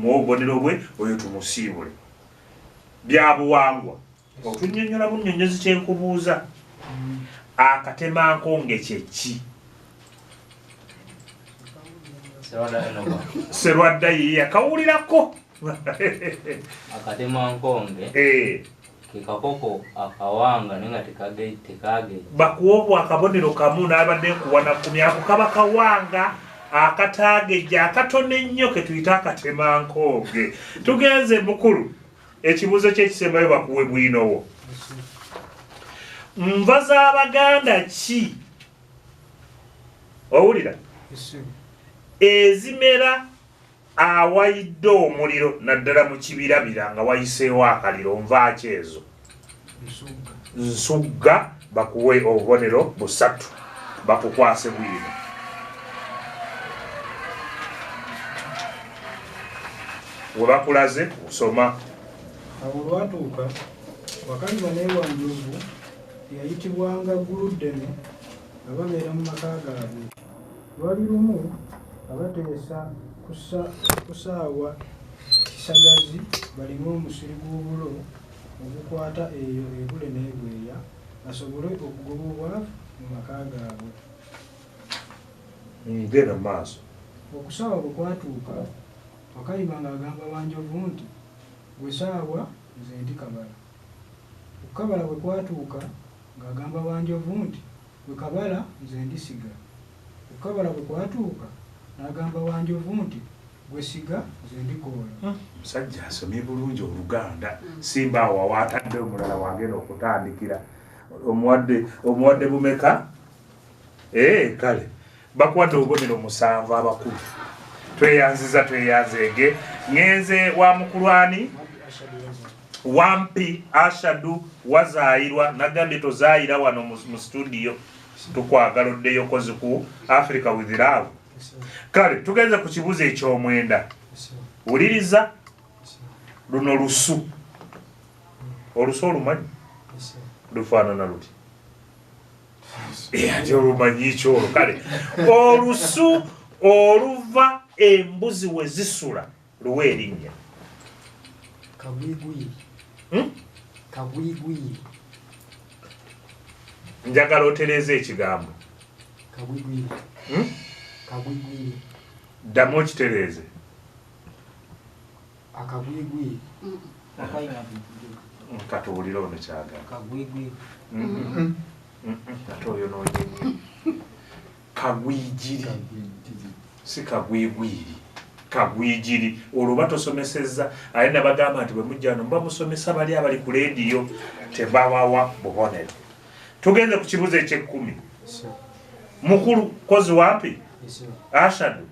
Tumuwe obubonero bwe, oyo tumusiibule. Byabuwangwa, otunnyonnyola bunnyonnyozi kyenkubuuza. Akatemankonge kyeki? Serwadda ye yakawulirako. Akatemankonge ke kakoko akawanga naye nga tekagejja. Bakuwa obwo akabonero kamu, n'abadde nkuwa na 10. Ako kaba kawanga akataagejja akatono ennyo ke tuyita akatemankonge. Tugenze mukulu, ekibuuzo ky'ekisembayo bakuwe bwinowo. Nva z'Abaganda ki owulira ezimera awayidde omuliro naddala mu kibirabira nga wayiseewo akaliro? Nvaaki ezo? Nsugga. Bakuwe obubonero 3, bakukwase bwino. We bakulaze osoma. Awo olwatuuka, Wakayima ne Wanjovu eyayitibwanga Gguluddene nga babeera mu maka gaabwe. Lwali lumu nga bateesa kusaawa kisagazi balime omusiri gw'obulo ogukwata eyo ebule n'ebweya basobole okugoba obwavu mu maka gaabwe. Genda mu maaso. Okusaawa bwe kwatuuka, Wakayima ng'agamba Wanjovu nti, Ggwe saawa nze ndi kabala. Okukabala bwe kwatuuka ng'agamba Wanjovu nti, Ggwe kabala nze ndisiga. Okukabala bwe kwatuuka n'agamba Wanjovu nti, Ggwe siga nze ndikoola. Musajja asomye bulungi Oluganda. Simba awo awaatadde omulala wagenda okutandikira. Omuwadde bumeka? Kale bakuwadde obubonero 7 abakulu. Tweyanziza, tweyanzeege. Ngenze wa mukulwani Wampi Ashadu wazaayirwa, nagambye tozaayira wano mu studio, tukwagala oddeyo kozi ku Africa with Love. Kale tugenze ku kibuuzo eky'omwenda. Wuliriza, luno lusu. Olusu olumanyi? Lufaanana luti. Ate olumanyi kyolwo. Kale olusu oluva embuzi we zisula luwa erinnya? Kagwigwiri. Kagwigwiri. Njagala otereeze ekigambo. Kagwigwiri. Kagwigwiri. Ddamu okitereeze. Akagwigwiri. Katuwulire ono kyagala. Kagwigwiri. Ate oyo n'onyenye. Kagwijiri. Si kagwigwiri. Kagwijiri. Olwo batosomesezza. Aye nabagamba nti bwe mujja wano muba musomesa bali abali ku leediyo tebabawa bubonero. Tugenze ku kibuuzo eky'ekkumi. Mukulu kozi wampi? Ashadu.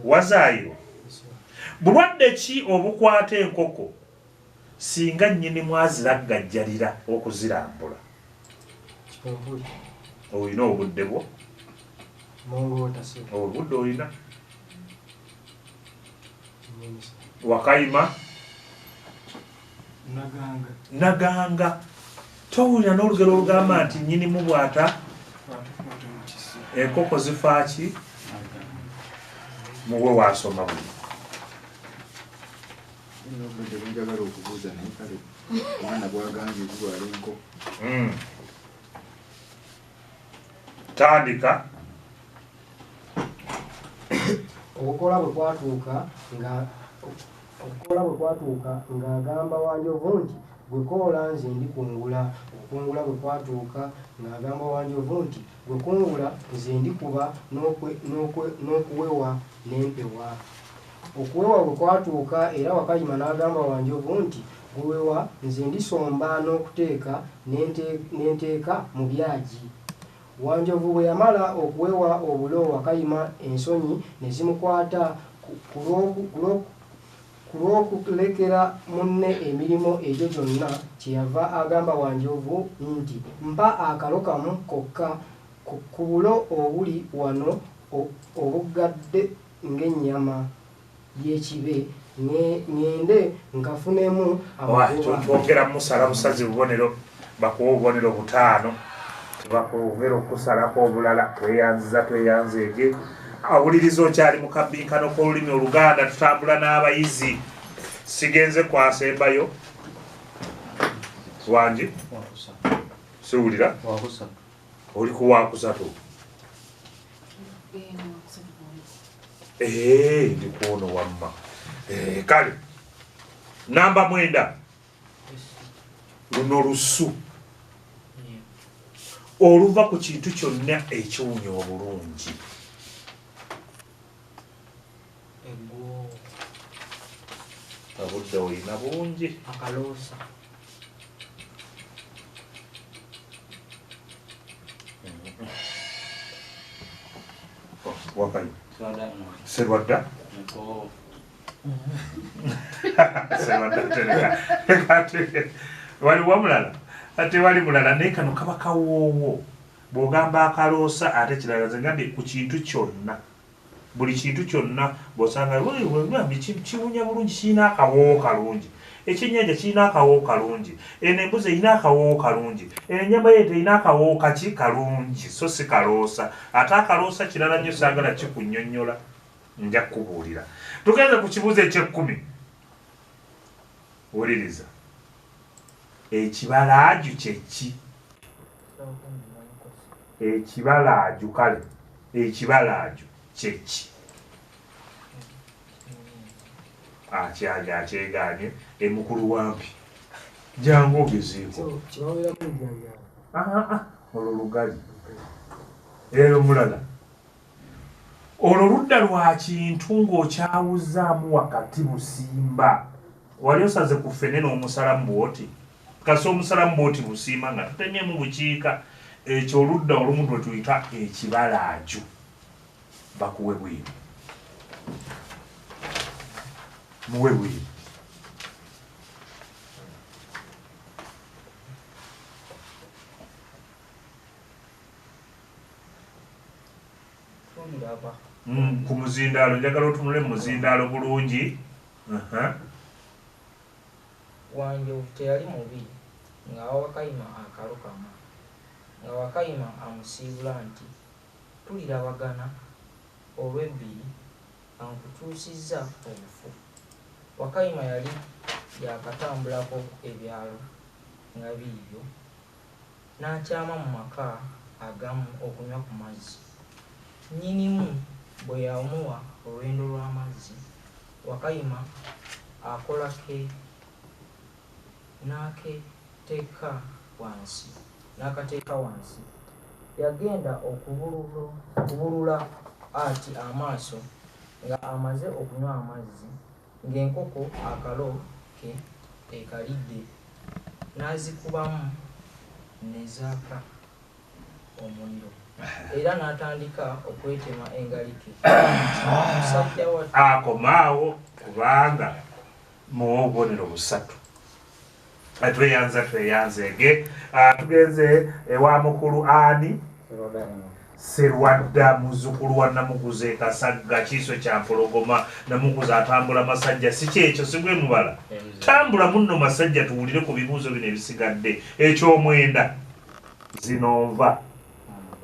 Wazaayirwa. Bulwadde ki obukwata enkoko singa nnyinimu aziraggajjalira okuzirambula? Olina obudde bwo? Obudde olina? Wakayima? Naganga. Towulira n'olugero olugamba nti nnyinimu bw'ata enkoko zifa ki? Muwe wasoma buli. Obudde bwenjagala okubuuza naye kale omwana bw'agambye gulwala enkoko. Tandika. Okukola bwe kwatuuka ng'agamba Wanjovu nti gwe koola nze ndikungula. Okukungula bwe kwatuuka ng'agamba Wanjovu nti gwe kungula nze ndikuba n'okuwewa n'empewa. Okuwewa bwe kwatuuka era Wakayima n'agamba Wanjovu nti gwe wewa nze ndisomba n'okuteeka n'enteeka mu byagi. Wanjovu bwe yamala okuwewa obulo Wakayima ensonyi ne zimukwata ku lw'okulekera munne emirimu egyo gyonna, kyeyava agamba Wanjovu nti mpa akalo kamu kokka ku bulo obuli wano obugadde ng'ennyama y'ekibe ŋŋende nkafunemu amagoba. Twongera musala busazi bubonero, bakuwa obubonero 5, tebakwongera okusalako obulala. Tweyanziza, tweyanzeege. Awuliriza okyali mu kabbinkano k'olulimi Oluganda, tutambula n'abayizi Sigenze kwasembayo wangi siwulira oli ku wakusatu. Ndi kuono wamma. Kale namba 9 luno lusu oluva ku kintu kyonna ekiwunya obulungi. Obudde olina bungi. Akaloosa. Wakayi Serwadda Serwadda tereka waliwo mulala ate wali mulala naye kano kaba kawoowo bw'ogamba akaloosa ate kirala nze ngambye ku kintu kyonna buli kintu kyonna bw'osanga kiwunya bulungi kirina akawoowo kalungi ekyennyanja kirina akawoowo kalungi eno embuzi erina akawoowo kalungi eno ennyama y'ente erina akawoowo kaki kalungi so si kaloosa ate akaloosa kirala nnyo saagala kikunnyonnyola nja kukubuulira. Tugenze ku kibuuzo eky'ekkumi. Wuliriza ekibalaaju kye ki? Ekibalaaju kale ekibalaaju kye ki? Akyali akyegaanye emukulu wampi jangu ogezeeko olwo lugali ero mulala olwo ludda lwa kintu ng'okyawuzaamu wakati busimba wali osaze ku ffene n'omusalamu bw'oti kasi omusalamu bw'oti busiima nga tutemyemu bukiika ekyo oludda olumu lwe tuyita ekibalaaju bakuwe bwino muwe bwino ku muzindaalo njagala otunule mu muzindaalo bulungi. Wanjovu teyali mubi ng'awa Wakayima akalo kamu nga Wakayima amusiibula nti tulirabagana olw'ebbiri ankutuusizza obufu. Wakayima yali yakatambulako ebyalo nga biibyo n'akyama mu maka agamu okunywa ku mazzi. Nnyinimu bwe yamuwa olwendo lw'amazzi Wakayima akola ke n'aketeeka wansi. Yagenda okubulula ati amaaso nga amaze okunywa amazzi ng'enkoko akalo ke ekalidde n'azikubamu ne zaaka omuliro era n'atandika okwetema engalike. Akomaawo kubanga muwa obubonero busatu. Tweyanza tweyanzeege tugenze ewa mukulu ani Serwadda muzzukulu wa Namuguza e Kasagga kiiso kya mpologoma. Namuguza atambula masajja si kyekyo si gwe mubala tambula munno masajja tuwulire ku bibuuzo bino ebisigadde. Ekyomwenda zino nva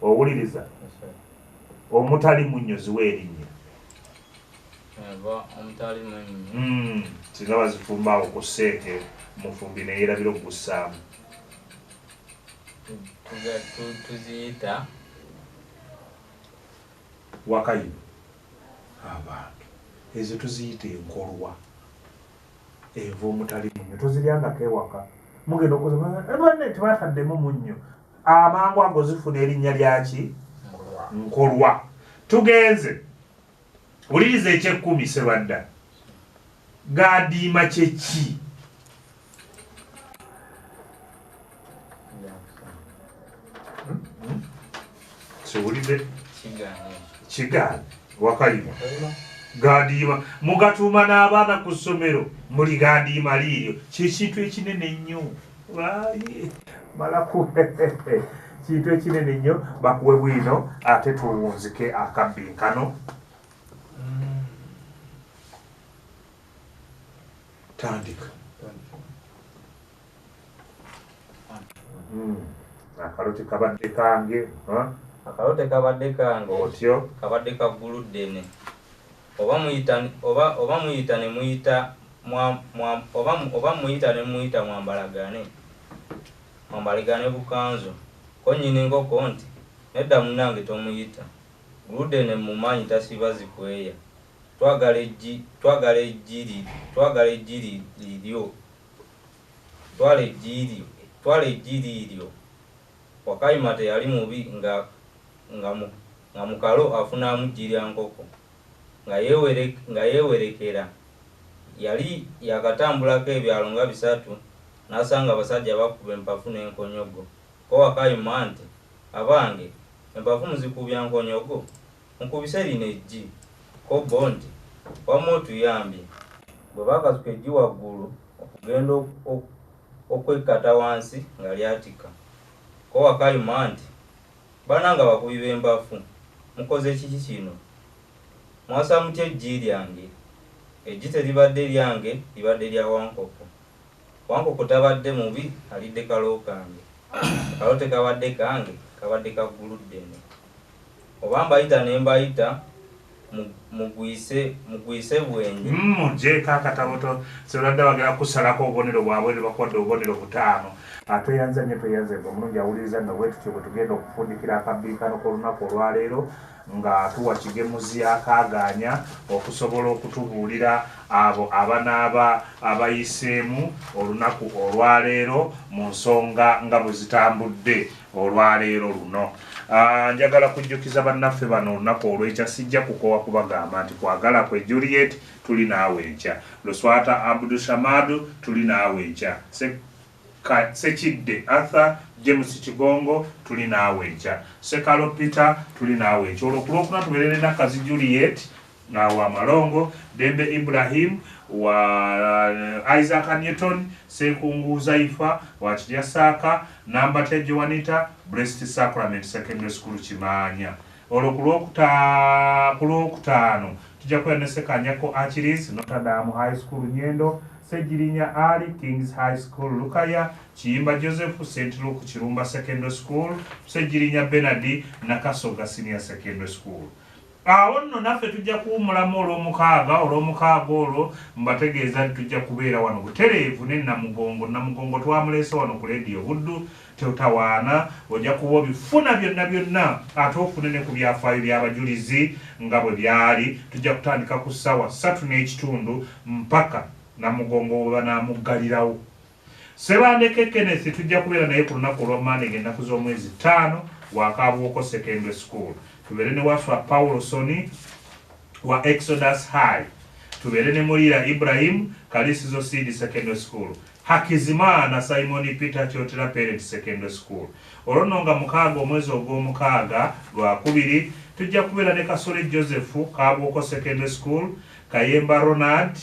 owuliriza omutali munnyo ziwa erinnya singa bazifumbaawo ku sseeke mufumbi neyeerabira okugussaamu tuziyita Wakayima abantu ezo tuziyita enkolwa enva omutali munnyo toziryangako ewaka mugenda okubanne tebataddemu munnyo amangu ago zifuna erinnya lyaki nkolwa. Tugenze wuliriza eky'ekkumi Serwadda gaadiima kye ki? Siwulidde kigaanye Wakayima gadiima mugatuuma n'abaana ku ssomero muli gadiima liiryo kyekintu ekinene ennyo malaku kintu ekinene ennyo bakuwe bwino ate tuwunzike akabbinkano. Tandika akalo tekabadde kange akalo tekabadde kange otyo kabadde kagguluddene oba muyita ne muyita Oba muyita ne muyita mwambalagane bukanzu. Ko nnyini nkoko nti nedda munnange tomuyita. Guludene mumanyi tasiba zikweya. Twagala eggi liryo. Twala eggi liryo. Wakayima teyali mubi nga mu kalo afunamu ggi lya nkoko. Nga yeewerekera. Yali yakatambulako ebyalo nga 3 n'asanga abasajja bakuba empafu n'enkonyogo. Ko Wakayima nti abange empafu muzikubya nkonyogo, mukubise lino eggi. Ko bo nti wamma otuyambye. Bwe baakasuka eggi waggulu okugenda okwekkata wansi nga lyatika. Ko Wakayima nti bannange abakubi b'empafu mukoze kiki kino? Mwasa mutya eggi lyange? Eggi teribadde lyange, libadde lya Wankoko. Wankoko tabadde mubi, alidde kalo kange. Akalo tekabadde kange, kabadde ka Guluddene. Oba mbayita ne mbayita mugwise bwenyi. Muggyeeko akatabo sebadde bagenda kusalako obubonero bwabwe ne bakuwadde obubonero 5. Tweyanza nnyo tweyanze omulungi awuliriza nno bwe tutyo bwe tugenda okufundikira akabbiikano k'olunaku olwaleero nga tuwa Kigemuzi akaagaanya okusobola okutubuulira abo abanaaba abayiseemu olunaku olwaleero mu nsonga nga bwe zitambudde olwaleero luno. Njagala kujjukiza bannaffe bano olunaku olw'enkya sijja kukoowa kubagamba nti kwagala kwe Juliet tuli naawe enkya, Luswata Abdu Shamadu tuli naawe enkya, Sekidde Arthur James Kigongo tuli naawe enkya, Sekalo Peter tuli naawe enkya. Olwo ku Lwokuna tubeere ne Nakazi Juliet wa Malongo, Dembe Ibrahim wa Isaac Newton, Sekungu Zaifa wa Kiryasaaka, Nambatya Joanita, Blessed Sacrament Secondary School Kimaanya. Olwo ku Lwokutaano tujja kubeera ne Sekanyako Achilles, Notre Dame High School Nyendo, Ssegirinya Ali, Kings High School Lukaya, Kiyimba Joseph, St. Luke Kirumba Secondary School, Ssegirinya Bernard, Nakasoga Senior Secondary School. Awo nno naffe tujja kuwummulamu Olwomukaaga. Olwomukaaga olwo mbategeeza nti tujja kubeera wano butereevu ne Namugongo. Namugongo twamuleese wano ku Leediyo Buddu, totawaana, ojja kuba obifuna byonna byonna ate ofune ne ku byafaayo by'abajulizi nga bwe byali. Tujja kutandika ku ssaawa 3:15 mpaka Namugongo bwe banaamuggalirawo. Sebandeke Kenneth tujja kubeera naye ku lunaku olwa Mmande ng'ennaku z'omwezi 5 wa Kabuwoko Secondary School. Tubeere ne Waswa Paulson wa Exodus High. Tubeere ne Mulira Ibrahim, Kalisizo Seed Secondary School. Hakizimana Simon Peter, Kyotera Parent Secondary School. Olwo nno nga 6 omwezi ogw'omukaaga Lwakubiri tujja kubeera ne Kasole Joseph, Kabuwoko Secondary School, Kayemba Ronald,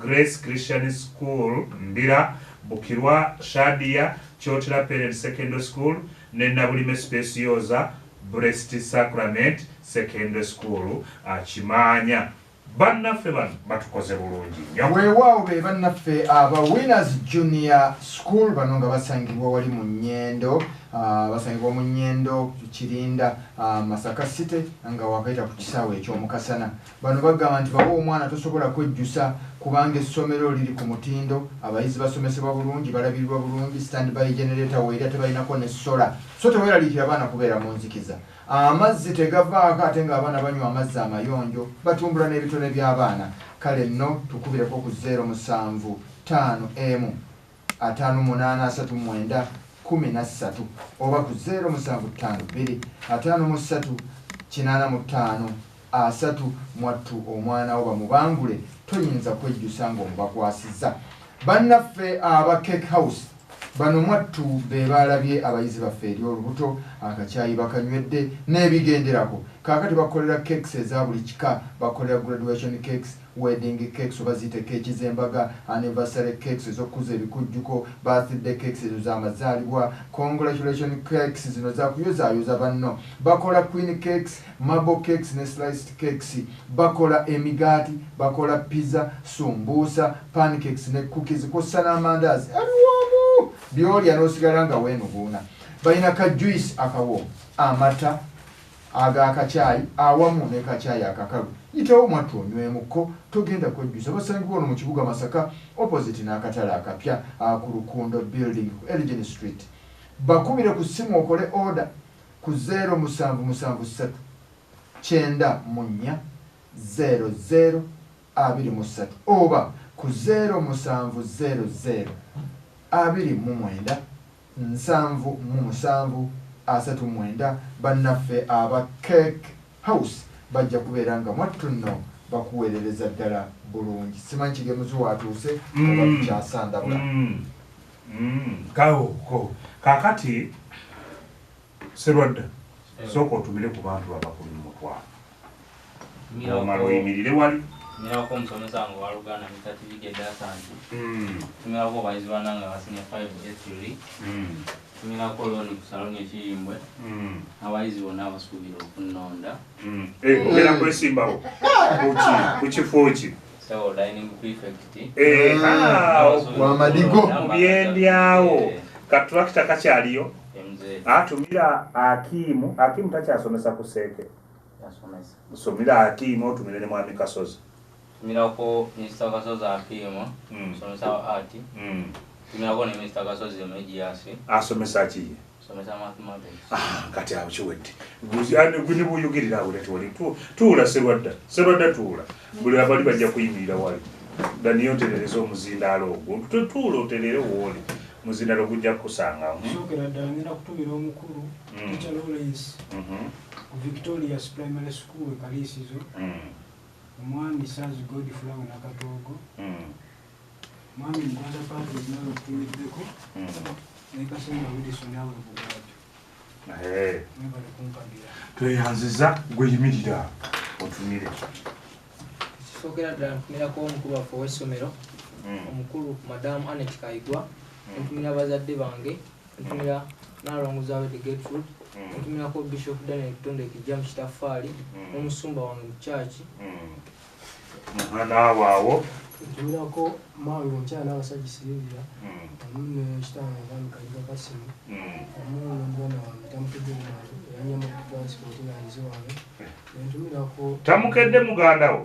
Grace Christian School Mbira, Bukirwa Shadia, Kyotera Parent Secondary School ne Nabulime Speciosa, Blessed Sacrament Secondary School Kimaanya. Bannaffe bano batukoze bulungi nnyo. Weewaawo be bannaffe aba Winners Junior School bano nga basangibwa wali mu Nyendo, basangibwa mu Nyendo Kirinda, Masaka City nga wakayita ku kisaawe eky'Omukasana. Bano bagamba nti bawa omwana tosobola kwejjusa kubanga essomero liri ku mutindo, abayizi basomesebwa bulungi, balabirirwa bulungi, standby generator weeri ate balinako ne sola. So teweeraliikira abaana kubeera mu nzikiza. Amazzi tegavaako ate ng'abaana banywa amazzi amayonjo, batumbula n'ebitone by'abaana. Kale nno tukubireko ku 07 5 M 58 39 13 oba ku 0752 53 85 3 mwattu omwana wo bamubangule, toyinza kwejjusa ng'omubakwasizza. Bannaffe aba Cake House bano mwattu be baalabye abayizi baffe eri olubuto, akacyayi bakanywedde n'ebigenderako. Kaakati bakolera cakes eza buli kika, bakolera graduation cakes, wedding cakes oba ziyite keeki z'embaga, anniversary cakes ez'okukuza ebikujjuko, birthday cakes ezo z'amazaalibwa, congratulation cakes zino zakuyozaayoza banno. Bakola queen cakes, marble cakes ne sliced cakes, bakola emigaati, bakola pizza, sumbuusa, pancakes ne cookies kw'ossa n'amandaazi ebiwoomu by'olya n'osigala nga weenuguuna. Balina ka juice akawoomu, amata, Aga kacaayi awamu ne kacaayi akakalu. Yitawo mwattu onywemuko, togenda kwejjusa. Basangibwa wano mu kibuga Masaka, opposite n'akatale akapya ku Lukundo building ku Elgin Street. Bakubire ku ssimu okole order ku 0773 94 00 23 oba ku 0700 29 77 39. Bannaffe aba Cake House bajja kubeera nga mwattu nno bakuweerereza ddala bulungi. Simanyi Kigemuzi waatuuse oba tukyasandabula. Kaoko kakati Serwadda, sooka otumire ku bantu babakumi mu mutwalo, omala oyimirire wali. Ntumirako omusomesa wange owa Luganda, Mr. Tibige Dasanti. Ntumirako abayizi bannange aba senior 5 A3. Ntumirako Loni ku saloni Ekiyimbwe. Abayizi bonna abasuubira okunnonda. Ogenda kwesimbawo ku kifo ki? Sebo, dining prefect. Wamadigo. Mu byendyawo katulakita kakyaliyo? Mzee. Atumira Akimu. Akimu takyasomesa ku Seeke? Yasomesa. Somera Akimu, otumire ne Mwami Kasozi. Ntumirako Mr. Kasozi Akimu, musomesa wa art. Ntumirako ne Mr. Kasozi Emegias. Asomesa ki? Somesa mathematics. Ah, kati awo kiwedde. Guni buyugirira awo netwoli. Tuula Serwadda. Serwadda tuula. Buli abali bajja kuyimirira wali. Daniyo oterereza omuzindaalo ogwo. Tuula oterere wooli. Muzindaalo gujja kukusanga. Sookera ddala ngenda kutumira omukulu Teacher Lawrence ku Victorious Primary School e Kaliisizo, omwami Sars Godfrey awo Nakatoogo, mwami Mugonza Patrick nawe okutumiddeko, ne Kasemba Wilson awo e Bugwatyo. Mwebale kumpagira. Tweyanziza. Gwe yimirira otumire. Kisookera ddala ntumirako omukulu waffe ow'essomero, omukulu Madamu Anet Kayigwa, ntumira bazadde bange, ntumira Nalongo Zawedde Gertrude, ntumirako Bishop Daniel Kitonde Kijja mu Kitafaali, n'omusumba wange mu church. Naawe awo. Ntumirako mange omukyala n'abasajja Silivia, wamu ne kitange omwami Kaliga Kasimu, wamu n'omuganda wange Tamukedde Omwami eyanyamba ku transport nga nze wange. Nentumirako Tamukedde muganda wo?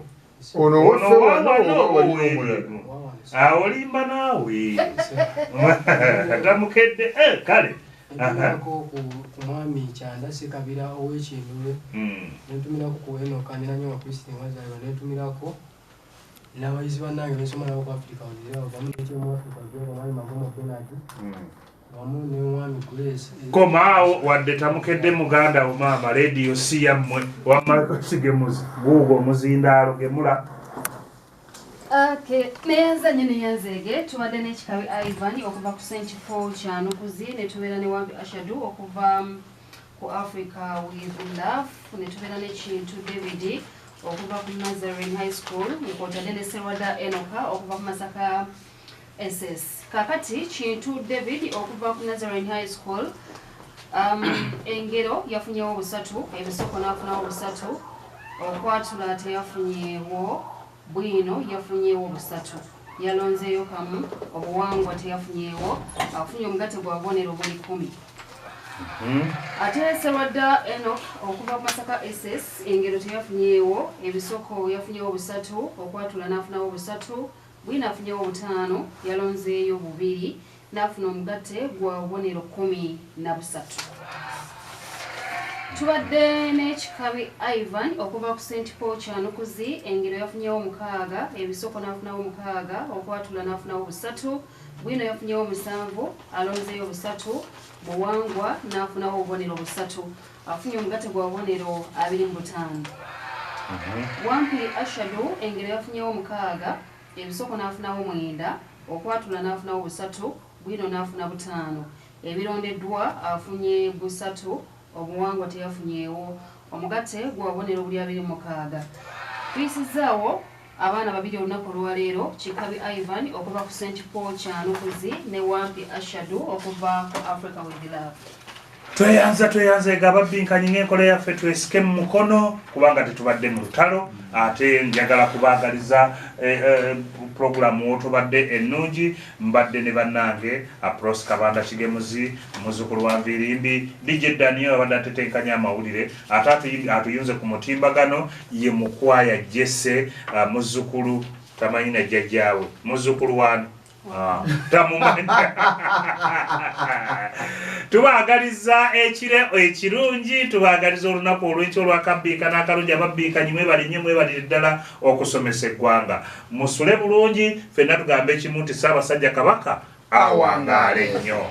Ono Ono waffe wano wano oba wali oweeri. omulala? Awo olimba naawe. Tamukedde, kale. Nentumirako ku mwami Kyanda Ssekabira ow'Ekindule. Nentumirako ku Enoka Nenanyonga Christine Wazalibwa. Nentumirako n'abayizi bannange bensoma nabo ku Africa Wazirabo, wamu n'ekyemu Africa Wazirabo, omwami Magomo Bernard, wamu ne mwami Grace. Komaawo wadde Tamukedde muganda wo maama, leediyo si yammwe. Wamma Kigemuzi, guugwo omuzindaalo gemula. Okay, neyanza nnyo neyanzeege. Tubadde n'Ekikabi Ivan okuva ku St Paul Kyanukuzi, ne tubeera ne Wambi Ashadu okuva ku Africa with Love, ne tubeera ne Kintu David okuva ku Nazarene High School, ng'otadde ne Serwadda Enoka okuva ku Masaka SS. Kakati Kintu David okuva ku Nazarene High School, engero yafunyewo busatu, ebisoko n'afunawo busatu, okwatula teyafunyeewo, bwino yafunyeewo busatu, yalonzeeyo kamu, obuwangwa teyafunyeewo, afunye omugatte gwa bubonero buli 10. Ate Serwadda Enoch okuva ku Masaka SS, engero teyafunyeewo, ebisoko yafunyeewo busatu, okwatula n'afunawo busatu, bwino afunyeewo butaano, yalonzeeyo bubiri, n'afuna omugatte gwa bubonero 13. Tubadde n'Ekikabi Ivan okuva ku St Paul Kyanukuzi, engero yafunyeewo 6, ebisoko n'afunawo 6, okwatula n'afunawo busatu, bwino yafunyeewo 7, alonzeeyo busatu, buwangwa n'afunawo obubonero busatu, afunye omugatte gwa bubonero 25. Wampi Ashadu engero yafunyeewo 6, ebisoko n'afunawo 9, okwatula n'afunawo busatu, bwino n'afuna 5, ebirondeddwa afunye busatu, obuwangwa teyafunyeewo, omugatte gwa bubonero buli 26. Tuyisizaawo abaana babiri olunaku olwaleero, Kikabi Ivan okuva ku St Paul Kyanukuzi ne Wampi Ashadu okuva ku Africa with Love. Tweyanza, tweyanze ababinkanyi ng'enkola yaffe twesike mu mukono kubanga tetubadde mu lutalo, ate njagala kubaagaliza pulogulaamu wotubadde ennungi. Mbadde ne bannange Apros Kabanda Kigemuzi, muzzukulu wa Nviirimbi, DJ Daniel abadde atetenkanya amawulire, ate atuyunze ku mutimbagano ye Mukwaya Jesse, muzzukulu tamanyi na jjajjaawe, muzzukulu wani tamumanya. Tubaagaliza ekiro ekirungi, tubaagaliza olunaku olw'enkya olwakabbiika n'akalungi. Ababbiikanyi mwebali nnyo, mwebalire ddala okusomesa eggwanga. Musule bulungi, ffenna tugambe ekimu nti Ssaabasajja Kabaka awangaale nnyo.